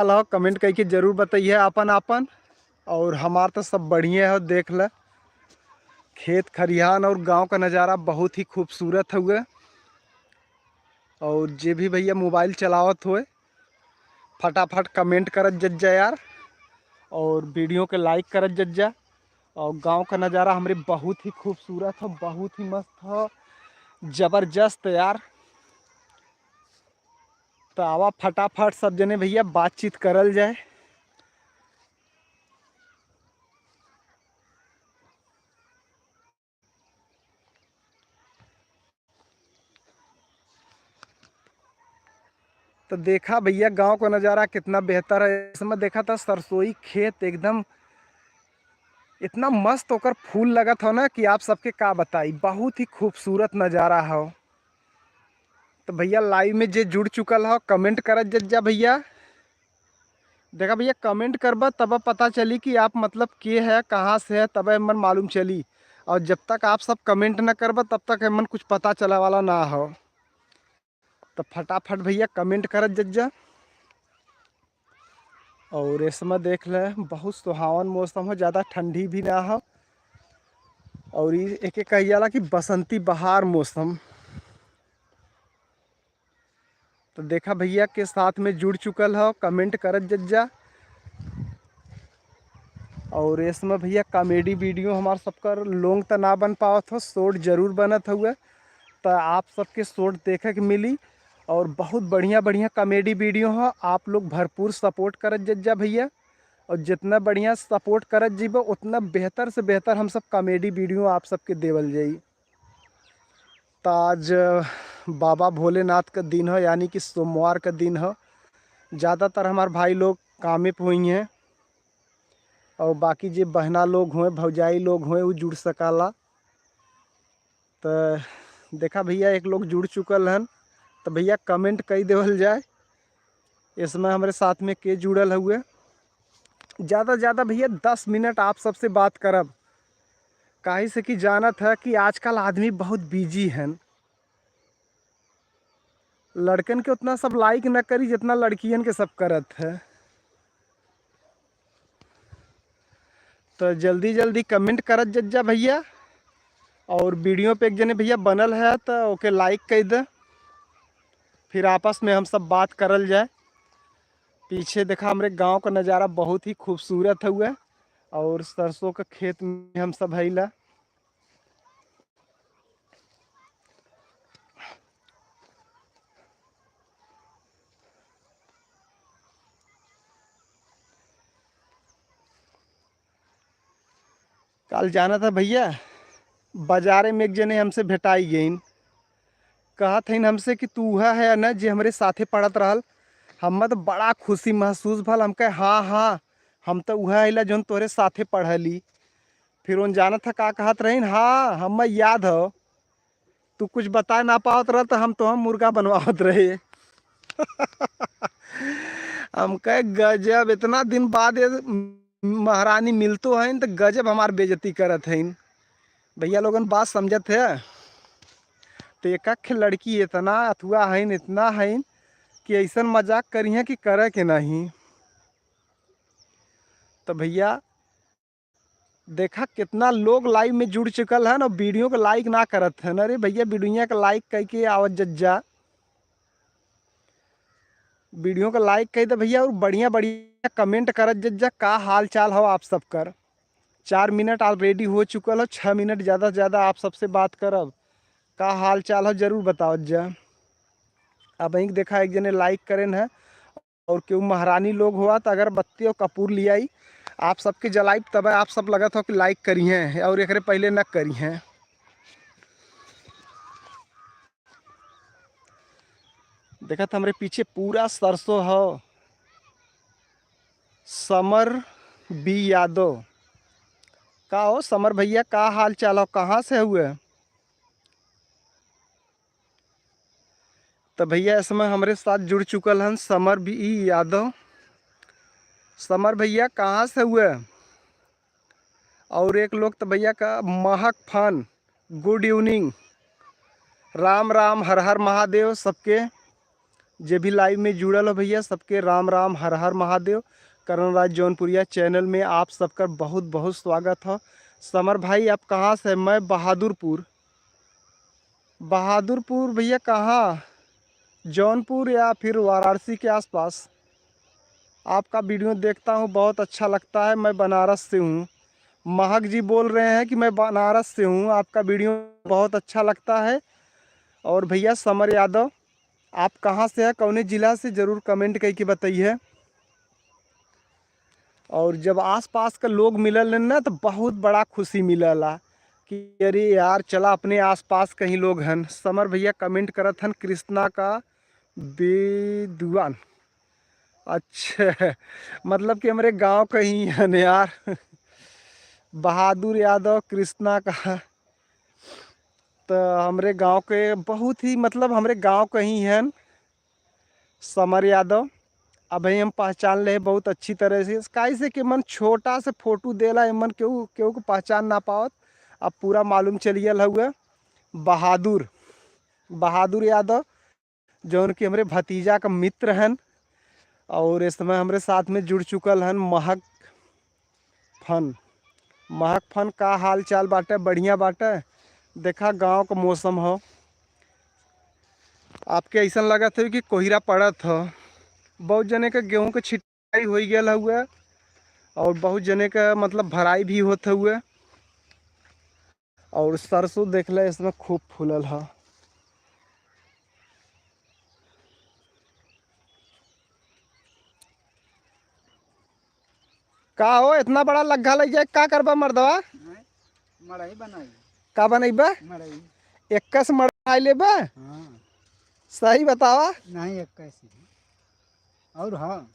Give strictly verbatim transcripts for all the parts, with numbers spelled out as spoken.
हाल हो, comment करके जरूर बताइए आपन आपन। और हमार तो सब बढ़िया है, देख ल, खेत खरिहान और गांव का नज़ारा बहुत ही खूबसूरत हुए। और जे भी भैया mobile चलावत होए, फटाफट comment करत जज्जा यार, और video के like करत जज्जा। और गांव का नज़ारा हमरे बहुत ही खूबसूरत हो, बहुत ही मस्त हो, जबरदस्त यार। तो आवा फटाफट सब जने भैया बातचीत करल जाए। तो देखा भैया, गांव का नज़ारा कितना बेहतर है। इसमें देखा था सरसोई खेत एकदम इतना मस्त ओकर फूल लगत हो ना कि आप सबके का बताई, बहुत ही खूबसूरत नज़ारा हो। तो भैया, live में जे जुड़ चुकल हो, comment करत जज्जा भैया। देखा भैया, comment करबा तब पता चली कि आप मतलब के है, कहाँ से है, तब एमन मालूम चली। और जब तक आप सब comment न करबा तब तक एमन कुछ पता चले वाला ना हो। तो फटाफट भैया comment करत जज्जा। और इसमें देख ले, बहुत सुहावन मौसम हो, ज़्यादा ठंडी भी ना हो। और ये एक एक कही जाला कि बसंती बहार मौसम। तो देखा भैया के साथ में जुड़ चुकल हो, comment करत जज्जा। और इसमें भैया comedy video हमार सबकर long त ना बन पावत हो, short जरूर बनत हुए। तो आप सबके short देखे के मिली और बहुत बढ़िया बढ़िया comedy video हो। आप लोग भरपूर support करत जज्जा भैया, और जितना बढ़िया support करत जीबो उतना बेहतर से बेहतर हम सब comedy video आप सबके देवल जाई। तो आज बाबा भोलेनाथ का दिन हो, यानी कि सोमवार का दिन हो। ज़्यादातर हमार भाई लोग कामे पे हुई हैं और बाकी जे बहना लोग हुए, भौजाई लोग हुए, वो जुड़ सकाला। तो देखा भैया, एक लोग जुड़ चुकल हन, तो भैया comment कई देवल जाए। इसमें हमरे साथ में के जुड़ल हुए, ज़्यादा ज़्यादा भैया दस मिनट आप सबसे बात करब, काहे से कि जानत है कि आजकल आदमी बहुत busy हन। लड़कन के उतना सब like न करी जितना लड़कियन के सब करत है। तो जल्दी जल्दी comment करत जज्जा भैया, और video पे एक जने भैया बनल है तो ओके like कर दे, फिर आपस में हम सब बात करल जाए। पीछे देखा, हमरे गांव का नज़ारा बहुत ही खूबसूरत हुए और सरसों का खेत में हम सब हईला। काल जाना था भैया, बाजारे में एक जने हमसे भेटाई गईन। कहत हईन हमसे कि तू उहा है ना जे हमरे साथे पढ़त रहल। हम्मा तो बड़ा खुशी महसूस भल। हम कहे, "हाँ, हाँ, हम तो उहा आइला जौन तोरे साथे पढ़ली।" फिर उन जानत ह का कहत रहीन, "हाँ, हम्मा याद हो, तू कुछ बताए ना पावत रह तो हम तो हम मुर्गा बनवावत रहे।" हम कहे, "गजब, इतना दिन बाद ये महारानी मिलतो हईन तो गजब हमार बेइज्जती करत हईन।" भैया लोगन बात समझत है? तो एक एक लड़की इतना अथुआ हईन, इतना हईन कि ऐसन मजाक करिहें कि करे के नहीं। तो भैया देखा कितना लोग live में जुड़ चुकल हन और video को like ना करत हन। अरे भैया, video को like करके आवत जज्जा, video को like कर दे भैया और बढ़िया बढ़िया comment करत जज्जा। का हाल चाल हो आप सबकर? चार मिनट already हो चुकल हो, छः मिनट ज़्यादा से ज़्यादा आप सबसे बात करब। का हाल चाल हो जरूर बतावत जा। अब एक देखा एक जने like करेन है और केहू महारानी लोग हुआ तो अगरबत्ती और कपूर लियाई, आप सबके जलाइब तब आप सब लगत हो कि like करिहें और एकरे पहले न करिहें। देखत हमरे पीछे पूरा सरसों हो। समर बी यादव, का हो समर भैया, का हाल चाल हो, कहाँ से हुए? तो भैया इसमें हमरे साथ जुड़ चुकल हन समर बी यादव। समर भैया कहाँ से हुए? और एक लोग तो भैया का महक फन, good evening, राम राम, हर हर महादेव सबके। जे भी live में जुड़ल हो भैया, सबके राम राम, हर हर महादेव। करण राज जौनपुरिया channel में आप सबकर बहुत बहुत स्वागत हो। समर भाई, आप कहाँ से? मैं बहादुरपुर। बहादुरपुर भैया कहाँ? जौनपुर या फिर वाराणसी के आसपास? आपका video देखता हूँ, बहुत अच्छा लगता है। मैं बनारस से हूँ। महक जी बोल रहे हैं कि मैं बनारस से हूँ, आपका video बहुत अच्छा लगता है। और भैया समर यादव, आप कहाँ से हैं, कौने जिला से, जरूर comment करके बताइए। और जब आसपास के लोग मिलल ना, तो बहुत बड़ा खुशी मिलला कि अरे यार, चला अपने आसपास कहीं लोग हन। समर भैया comment करत हन, कृष्णा का बेदुआन। अच्छा, मतलब कि हमरे गांव कहीं हन यार। बहादुर यादव कृष्णा का, तो हमरे गांव के बहुत ही, मतलब हमरे गांव कहीं हन। समर यादव, अबहीं हम पहचान ले बहुत अच्छी तरह से, काहे से कि मन छोटा से फोटो देला, एमन केहू, केहू के पहचान ना पावत। अब पूरा मालूम चलियल हउए। बहादुर, बहादुर यादव, जौन कि हमरे भतीजा का मित्र हन, और इस समय हमरे साथ में जुड़ चुकल हन महक फन। महक फन, का हाल चाल बाटे? बढ़िया बाटे? देखा, गांव का मौसम हो, आपके ऐसन लगत हो कि कोहरा पड़त हो। बहुत जने के गेहूं के छिटाई होइ गयल हउए, और बहुत जने के, मतलब, भराई भी होत हउए। और सरसों देख ले, इसमें खूब फूलल ह। का हो, इतना बड़ा लग्गा लग जाए, का करबा मर्दवा? नहीं, मड़ई बनाई। का बनैबा? मड़ई। एक्कस मड़ई बनाई लेबा? हाँ। सही बतावा। नहीं, एक्कस ही। और हाँ।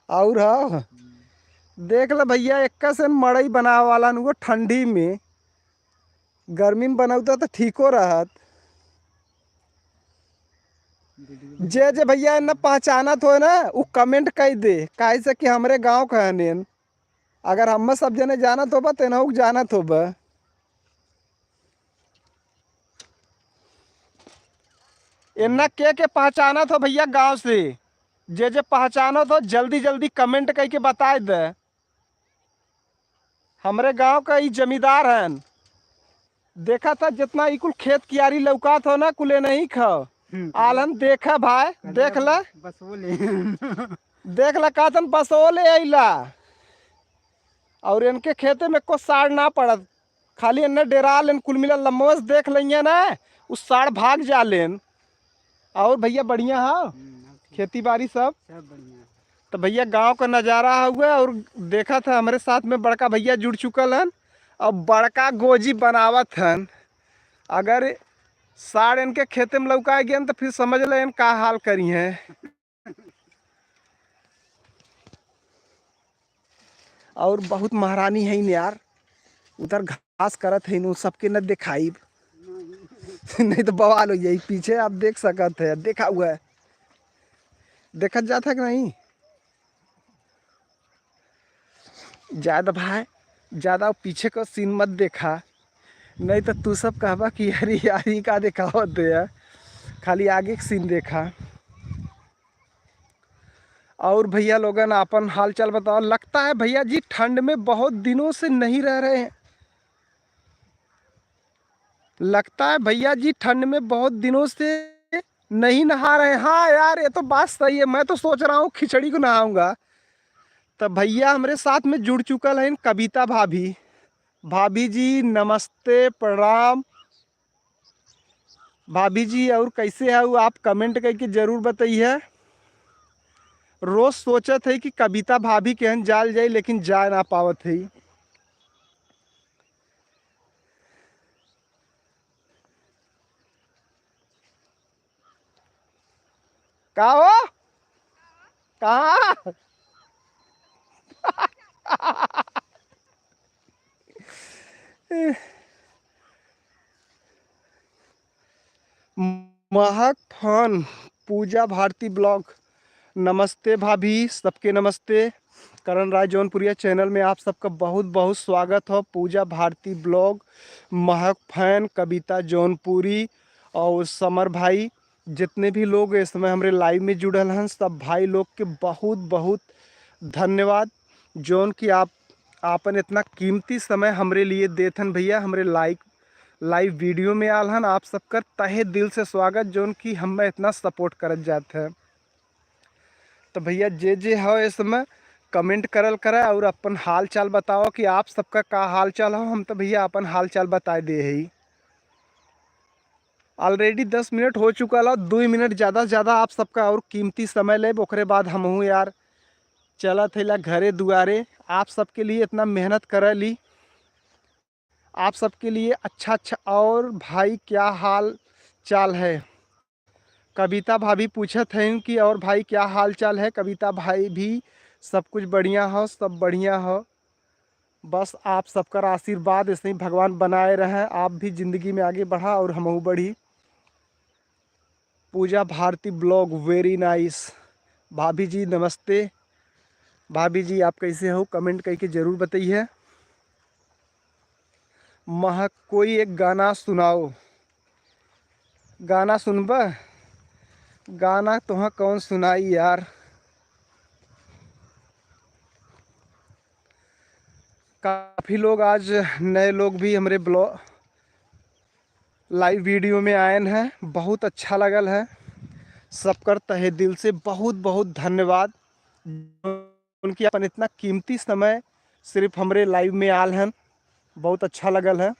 और हाँ। हम्म। देख ले भैया, एक्कस मड़ई बनावे वाला नु ठंडी में, गर्मी में बनौता तो ठीको रहत। जे जे भैया एन्ना पहचानत हो ना, उ comment कइ दे, काहे से कि हमरे गांव के हनेन। अगर हम सब जने जानत होबा, तेनहु के जानत होबा। एन्ना के के पहचानत हो भैया गांव से? जे जे पहचानत हो, जल्दी जल्दी comment कइके बताए दे। हमरे गांव का ई जमींदार हन। देखा था जितना ई कुल खेत कियारी लौकात हो ना, कुले नहीं खाओ। हम्म। आलन देखा भाई, कल देख ला। बस वो ले। देख ला, कहतन बस वो ले अइला। और इनके खेते में को साड़ ना पड़त, खाली इन्ने डेरा लेन, कुल मिला लम्बस देख लइया ना, उ साड़ भाग जा लेन। और भैया बढ़िया हो? हम्म, और ठीक। खेती बाड़ी सब? सब बढ़िया। तो भैया गांव का नज़ारा हुआ और देखा था हमरे साथ में बड़का भैया जुड़ चुकल हन और बड़का गोजी बनावत हन। अगर साड़ इनके खेते में लौका गया तो फिर समझ ले इन का हाल करी हैं। और बहुत महारानी है यार, उधर घास करत है, उ सबके न देखाइब। नहीं तो बवाल हो जाई। पीछे आप देख सकत है, देखा हुआ है, देखत जात है कि नहीं? ज्यादा भाई, ज्यादा पीछे का scene मत देखा, नहीं तो तू सब कहबा कि अरे यार, ई का देखावत है, खाली आगे का scene देखा। और भैया लोगन, आपन हाल चाल बताओ। लगता है भैया जी, ठंड में बहुत दिनों से नहीं रह रहे हैं। लगता है भैया जी, ठंड में बहुत दिनों से नहीं नहा रहे हैं। हाँ यार, ये तो बात सही है। मैं तो सोच रहा हूँ खिचड़ी को नहाऊंगा। तो भैया, हमरे साथ में जुड़ चुकल हैं कविता भाभी। भाभी जी, नमस्ते, प्रणाम। भाभी जी, और कैसे है, आप comment करके जरूर बताइए। रोज सोचत है कि कविता भाभी के यहाँ जाल जाई, लेकिन जा ना पावत है। का हो? कहाँ? महक फन, पूजा भारती blog, नमस्ते भाभी, सबके नमस्ते। करण राय जौनपुरिया channel में आप सबका बहुत बहुत स्वागत हो। पूजा भारती blog, महक फैन, कविता जौनपुरी और समर भाई, जितने भी लोग इस समय हमरे live में जुड़ल हन, सब भाई लोग के बहुत बहुत धन्यवाद, जौन कि आप आपन इतना कीमती समय हमरे लिए देत हन भैया, हमरे लाइक live video में आल हन। आप सबकर तहे दिल से स्वागत, जौन कि हमें इतना support करत जात है। तो भैया, जे जे हो इस समय comment करल करा और अपन हाल चाल बताओ कि आप सबका का हाल चाल हो। हम तो भैया अपन हाल चाल बताए दे ही। Already दस मिनट हो चुका ला, दो मिनट ज़्यादा से ज़्यादा आप सबका और कीमती समय लेब, ओकरे बाद हमहू यार चलत है ला घरे दुआरे। आप सबके लिए इतना मेहनत करे ली, आप सबके लिए अच्छा अच्छा। और भाई, क्या हाल चाल है? कविता भाभी पूछत हैं कि और भाई, क्या हाल चाल है? कविता भाई भी, सब कुछ बढ़िया हो, सब बढ़िया हो। बस आप सबकर आशीर्वाद ऐसे ही भगवान बनाए रहे, आप भी जिंदगी में आगे बढ़ा और हमहू बढ़ी। पूजा भारती blog, very nice। भाभी जी नमस्ते। भाभी जी, आप कैसे हो? Comment करके जरूर बताइए। महक, कोई एक गाना सुनाओ। गाना सुनबा? गाना तोहा कौन सुनाई यार? काफ़ी लोग, आज नए लोग भी हमरे blog live video में आयन हैं, बहुत अच्छा लगल है। सबकर तहे दिल से बहुत बहुत धन्यवाद, उनकी अपन इतना कीमती समय सिर्फ हमरे live में आल हन, बहुत अच्छा लगल है।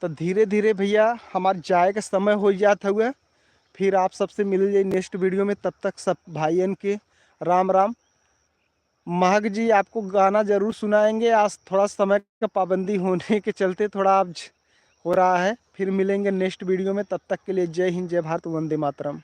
तो धीरे धीरे भैया हमार जाए के समय हो जात हुए, फिर आप सबसे मिल जाई next video में। तब तक सब भाइयन के राम राम। महक जी, आपको गाना जरूर सुनाएंगे। आज थोड़ा समय का पाबंदी होने के चलते थोड़ा आज हो रहा है, फिर मिलेंगे next video में। तब तक के लिए जय हिंद, जय भारत, वंदे मातरम।